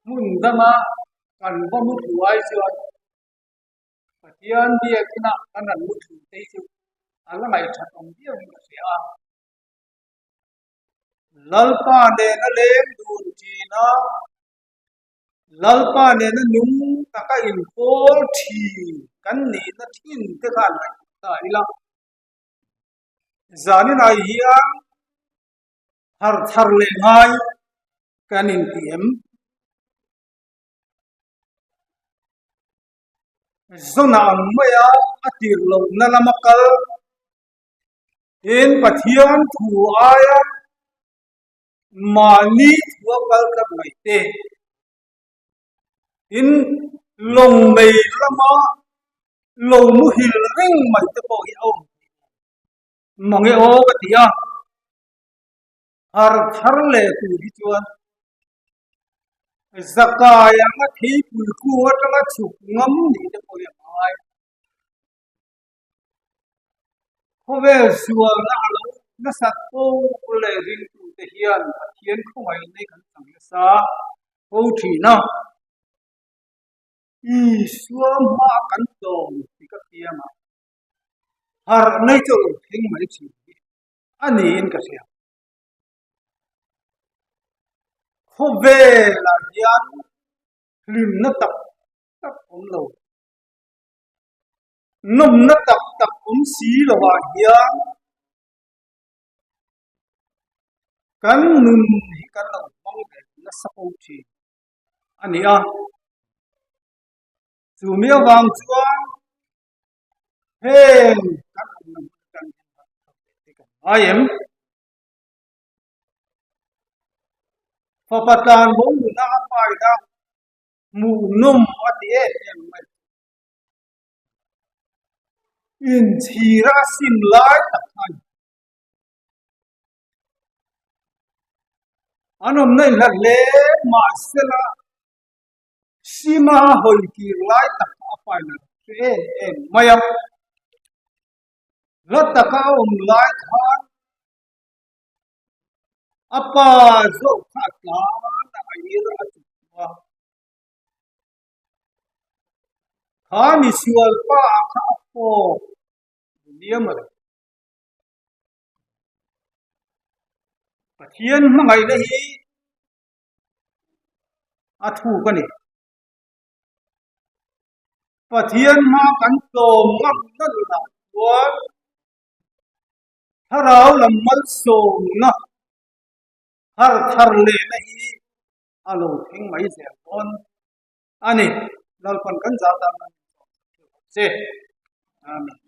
Hmun danga kan va mu thu ai chuan Pathian biakina kan han mu thu te hi chu a la ngaihthat awm viau in ka hria a. Lalpa nena leng dun thin a, Lalpa nena nung taka inkawl thin kan nihna thin te khan ngaihtuah ta ila. Zaninah hian har thar leh ngai kan inti em? Zona ang maia a tir lohna lama kal tin Pathian thu aia mahni thua kal tlat mai te tin lawng mei lama lo muhil reng mai te pawh hi a awm mange aw ka ti a. Har thar leh tur hi chuan Zakai anga theipui kung atanga chhuk ngam nih te pawh hi a ngai. Khawvel sualna a lo nasat pawh leh ringtute hian Pathian khawngaihna hi kan chang nasa fo thin a. Isua hma kan tlawm tih ka piang a, harhna hi chu a lo thleng mai thin hi a niin ka hria. Khawvelah hian hlimna tak tak awm lo. Nawmna tak tak awm si lovah hian kan nun hi kan lo hmang ve nasa fo thin a ni a. Chumi avang chuan heng kan awmna hmun atang hian kan thawk leh te kan ngai em? Fapa tlan bo nuna a paina hmuhnawm a ti em em mai. Inchhira a sim lai tak kha a ni. An awmna inhlat hle mahsela sima a hawi kir lai tak kha a pain a hre em em mai a. Hla taka a awm lai khan a pa zawk kha a tlan a, a ir a chuk a. Kha misual pa kha a pawk liam a ni. Pathian hmangaihna hi a thuk a ni. Pathian hma kan tlawm ngam na nunah chuan thlarau lam malsawmna har thar lehna hi a lo thleng mai zel dawn a ni. Lalpan kan zah tan a ni. Amen.